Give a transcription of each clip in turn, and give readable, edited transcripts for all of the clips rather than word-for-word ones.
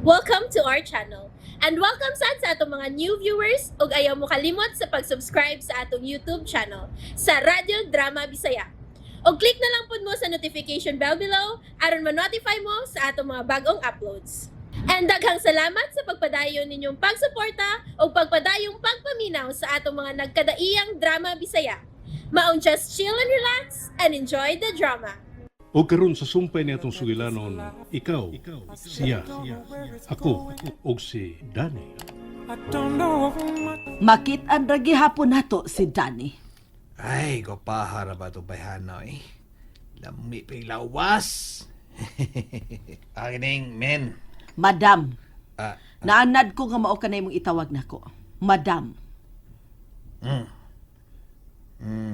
Welcome to our channel. And welcome sad sa atong mga new viewers ug ayaw mo kalimot sa pag-subscribe sa atong YouTube channel sa Radyo Drama Bisaya. Og click na lang pud mo sa notification bell below aron ma-notify mo sa atong mga bagong uploads. And daghang salamat sa pagpadayon ninyong pagsuporta ug pagpadayong pagpaminaw sa atong mga nagkadaiyang drama Bisaya. Maong just chill and relax and enjoy the drama. O karon sa sumpay ni atong sugilanon, ikaw, siya, ako, ug si Danny. Makit-an ra gihapon nato si Danny. Ay, gopahara ba ito bayhana eh? Lami pa'y lawas. Akining, men. Madam, Ah, naanad ko nga mao ka na imong itawag nako. Madam.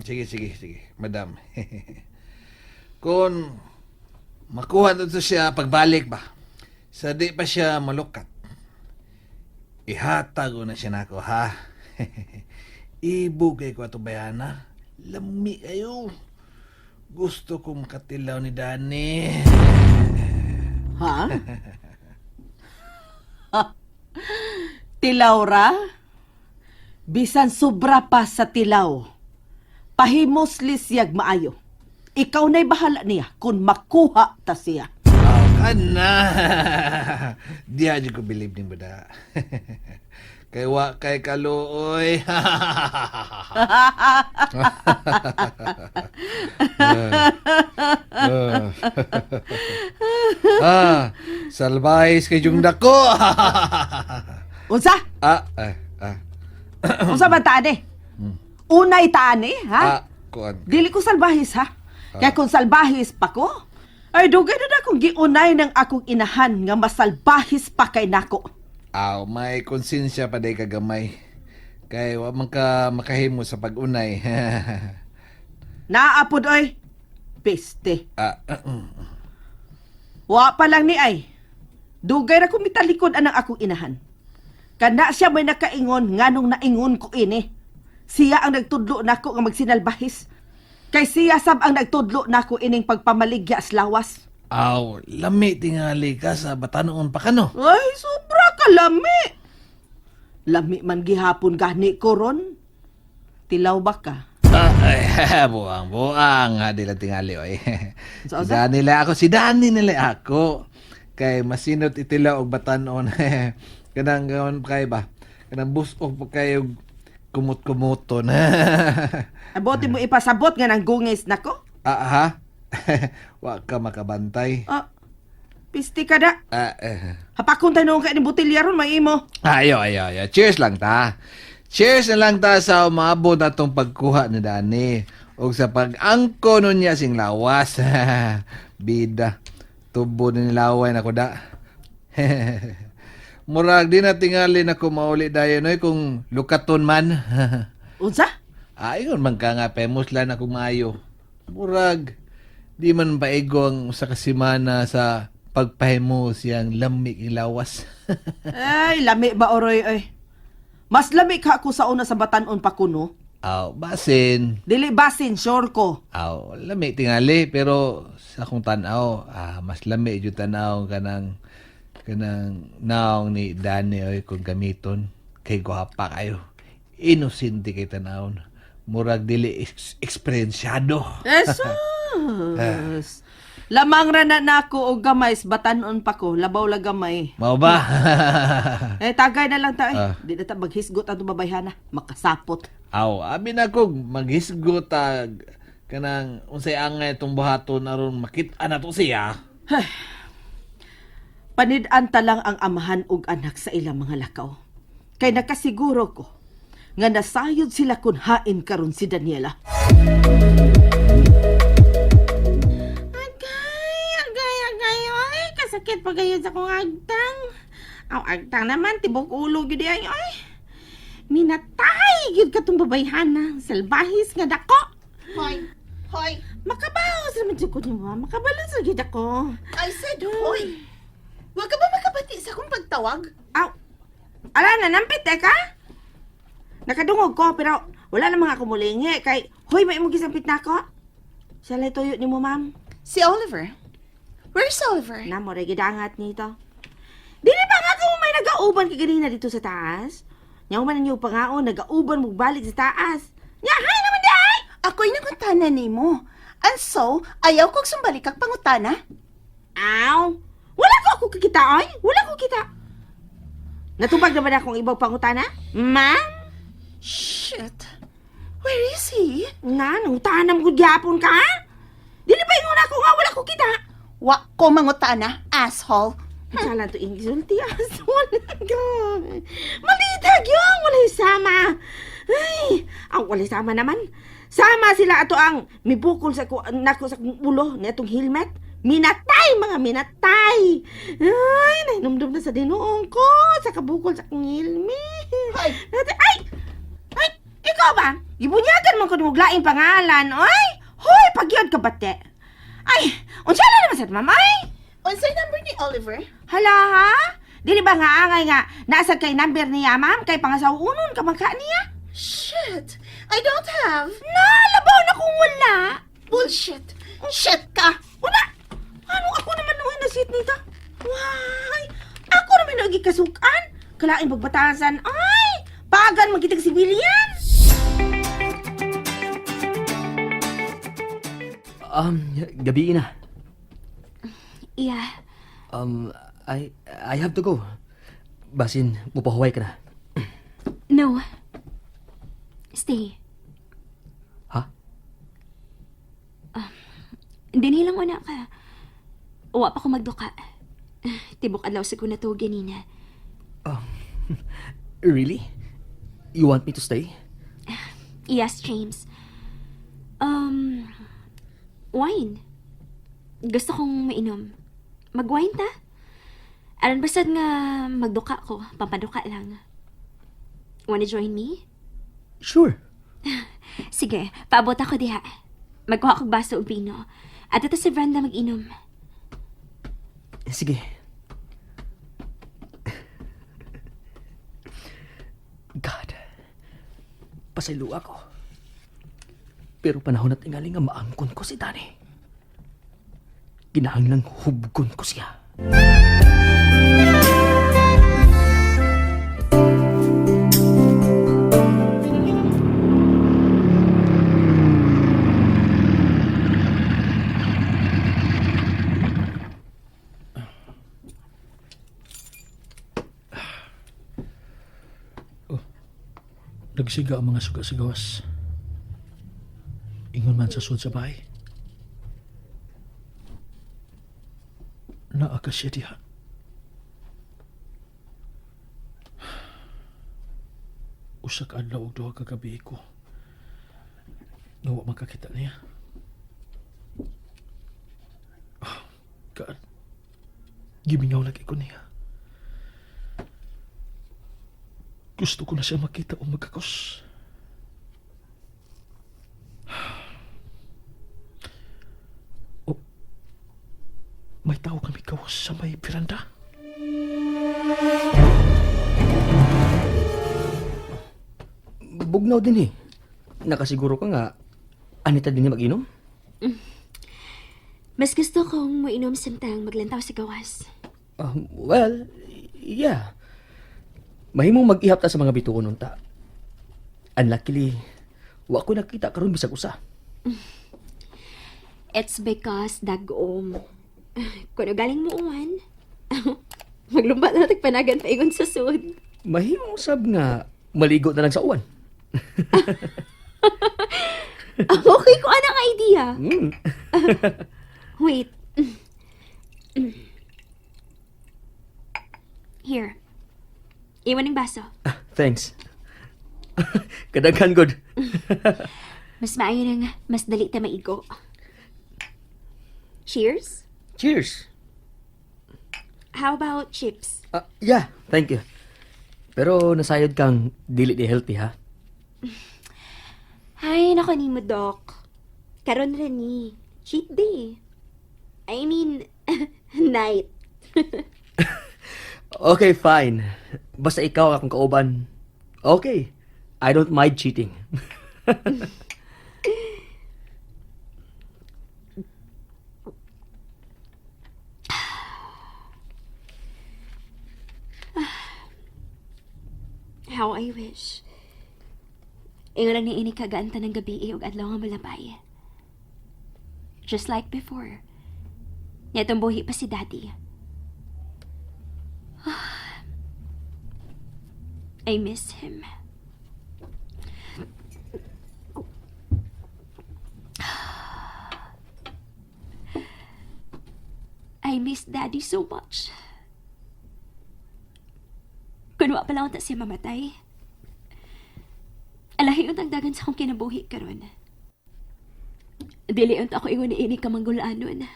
Sige, sige, sige, madam. Kung makuha na to siya pagbalik ba, sa di pa siya malukat, ihatag ko na siya nako, ha? Ibugay ko ato bayana. Lami kayo. Gusto kong makatilaw ni Danny. Ha? Tilaw ra? Bisan sobra pa sa tilaw. Pahimosli siyag maayo. Ikaw na'y bahala niya kung makuha ta siya. Oh, kana. Di aja ko believe ning bada. Kay wa kay kaluoy. Ah, salbais kay yung dako. Unsa? Ah, ah, ah. Unsa man taan eh? Unay taan eh, ha? Ah, kuan. Dili ko salbahis ha. Kaya kung salbahis pa ko, ay dugay na akong giunay ng akong inahan nga masalbahis pa kay nako. Aw, may konsensya pa day kagamay. Kay wa man ka makahimo sa pag-unay. Naapod oy. Peste. Ah, ah, mm. Wa pa lang ni ay. Dugay ra ko mitalikod anang akong inahan. Kana siya may nakaingon nganong naingon ko ini. Siya ang nagtudlo nako nga magsinalbahis. Kay siya sab ang nagtudlo nako ining pagpamaligya sa lawas. Aw, lami tingali ka sa batanoon pa kano. Ay, sobra ka lami. Lami man gihapon gani ko ron. Tilaw ba ka? Ah, ay, buang, buang. Ha, di lang tingali, oy. Si Sa- sa? Danny lang ako. Si Danny nila ako. Kay masinot itila og batanon. Kanang gawon kay ba? Kanang busok pa kayo kumot-kumuton. Abote mo ipasabot nga nang gungis nako. Ah, ha? Wa ka makabantay. Ah, pisti ka da. Ah, eh. Hapakon tayo noong kay ni botelya ron, maimo. Ayo, ayo, ayo. Cheers lang ta. Cheers na lang ta sa umaabot na tong pagkuha ni Danny. O sa pag-angko nun niya sing lawas. Bida. Tubo na nilaway na kuda. Murag di na tingali na kumauli dayon oy kung lukaton man. Unsa? Ayon man ka nga pemos lang ako maayo. Murag di man paigo ang usa ka semana sa pagpahimo siyang lamig ang lawas. Ay, lami ba oroy oy. Mas lami ka ako sa una sa batanon pa kuno. Aw, basin. Dili basin, sure ko. Aw, lami tingali pero sa akong tan-aw, ah, mas lami jud tan-aw kanang kanang naong ni Danny oy kung gamiton kay gwapa kayo. Inosente kay tan-awon. Murag dili eksperyensyado. Jesus! Lamang ra na nako og gamay sa batanon pa ko, labaw la gamay. Mao ba? Eh, tagay na lang ta eh. Ah. Di na ta maghisgot ato babayhana, makasapot. Aw, abi na ko maghisgot tag kanang unsay angay itong buhaton aron makit-an nato siya. Panid-an ta lang ang amahan ug anak sa ilang mga lakaw. Kay nakasiguro ko nga nasayod sila kun hain karon si Daniela. Agay, agay, agay, ay, kasakit pa kayo sa kong agtang. Ang agtang naman, tibok ulo gyud ay, ay. Minatay gyud katong babayhana, salbahis nga dako. Hoy! Hoy! Makabaw sa naman jud ko nimo, makabalo sa gyud ako. I said hoy! Huwag ka ba makabati sa akong pagtawag? Aw, ala na nampit eh ka? Nakadungog ko pero wala namang ako mulingi kay hoy may imong gisampit nako. Siya lay tuyo nimo, ma'am. Si Oliver. Where's Oliver? Na mo gidangat nito. Dili ba nagauban ka ganina dito sa taas? Nya man ninyo pangaon, nagauban mo balik sa taas. Nya hay naman di ay! Ako'y nangutana nimo. And so, ayaw kong sumbalik kag pangutana. Aw! Wala ko ako kakita ay! Wala ko kita! Natubag naman akong ibang pangutana? Ma'am? Shit. Where is he? Nga, nangutana mo gyapon ka? Dili ba ingon ako nga wala ko kita? Wa ko mangutana, asshole. Sala to insulti asshole. Malita gyud, walay sama. Ay, ang walay sama naman. Sama sila ato ang mibukol sa ko nako sa akong ulo ni atong helmet. Minatay mga minatay. Ay, nahinumdum na sa dinuong ko sa kabukol sa akong helmet. Ay! Ay! Ay, ikaw ba? Gibunyagan man ko og laing pangalan, oy. Hoy, pagyod ka bate. Ay, unsa na naman sa mamay? Unsay number ni Oliver? Hala ha? Dili ba nga angay nga nasa kay number niya ma'am kay pangasawunon ka man ka niya? Shit. I don't have. Na, labaw na kung wala. Bullshit. Shit ka. Wala. Ano ako naman nung nasit nito? Why? Ako naman nung gikasukan. Kalain pagbatasan. Ay, pagan magitag sibilyan. Gabi na. Yeah. I have to go. Basin, mupahuway ka na. No. Stay. Ha? Dinhi lang una ka. Wa pa ko magduka. Tibok adlaw sa ko natuog ganina. Really? You want me to stay? Yes, James. Wine. Gusto kong mainom. Mag-wine ta? Aron bastad nga magduka ko, pampaduka lang. Wanna join me? Sure. Sige, paabot ako diha. Magkuha kog baso og pino. At ito si Brenda mag-inom. Sige. God, pasaylo ako. Pero panahon at tingali nga maangkon ko si Danny. Kinahanglang hubgon ko siya. Nagsiga ang mga suga sa gawas. Ingon man sa sud sa bahay. Naa ka siya diha. Usa ka adlaw ug duha ka gabi ko. Nga wa makakita niya. Oh, God. Gimingaw lagi ko niya. Gusto ko na siya makita o magkakos. Oh, may tao kami kawas sa may veranda. Bugnaw din eh. Nakasiguro ka nga, anita din niya mag-inom? Mas gusto kong mainom samtang maglantaw sa gawas. Well, yeah. Mahimong mag-ihap ta sa mga bituon unta. Unluckily, wa ko nakita karon bisag usa. It's because dagom. Kuno galing mo uwan. Maglumba na tagpanagan paingon sa sud. Mahimong sab nga maligo na lang sa uwan. Okay ko anang idea. Wait. Here. Iwan ng baso. Ah, thanks. Kadaghan good. Mas maayo nang mas dali ta maigo. Cheers. Cheers. How about chips? Ah, yeah, thank you. Pero nasayod kang dili di healthy ha. Ay, nako ni mo, Doc. Karon ra ni. Cheat day. I mean, night. Okay, fine. Basta ikaw ang akong kauban. Okay. I don't mind cheating. How I wish. Ingon lang ni ini kagaan ng gabi ug adlaw nga malabay. Just like before. Niadtong buhi pa si Daddy. I miss him. I miss Daddy so much. Kun wa pa lang ta siya mamatay, alahi untang dagan sa akong kinabuhi karon. Dili unta ako ingon niini ka manggulanon.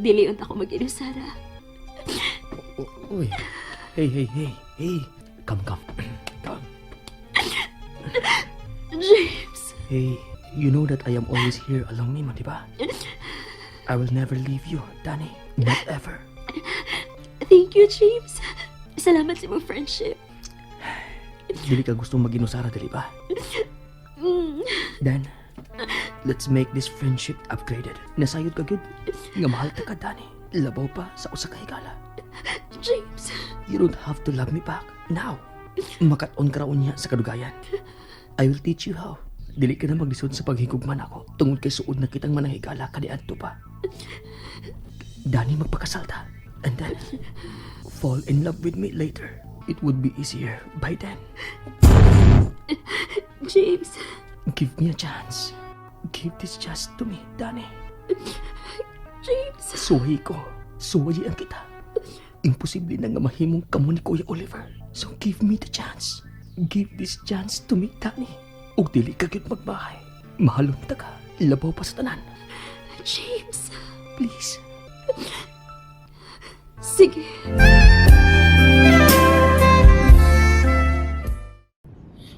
Dili unta ako mag-inusara. Uy. Hey, hey, hey. Hey. Come, come. Come. James! Hey, you know that I am always here along nimo, di ba? I will never leave you, Danny. Not ever. Thank you, James. Salamat sa imong friendship. Dili ka gustong mag-inusara, dili ba? Then, let's make this friendship upgraded. Nasayod ka gyud. Nga mahal ta ka, Danny. Labaw pa sa usa ka higala. James. You don't have to love me back. Now. Makat-on ka ra unya sa kadugayan. I will teach you how. Dili ka na maglisod sa paghigugma nako tungod kay suod na kitang mananghigala kaniadto pa. Danny, magpakasal ta. And then, fall in love with me later. It would be easier by then. James. Give me a chance. Give this chance to me, Danny. James. Suwayi ko. Suwayi ang kita. Imposible na nga mahimong kamo ni Kuya Oliver. So give me the chance. Give this chance to me, Danny. Ug dili ka gyud magbahay. Mahalon ta ka. Labaw pa sa tanan. James. Please. Sige.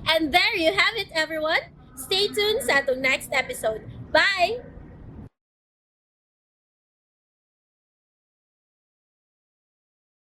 And there you have it, everyone. Stay tuned sa atong next episode. Bye!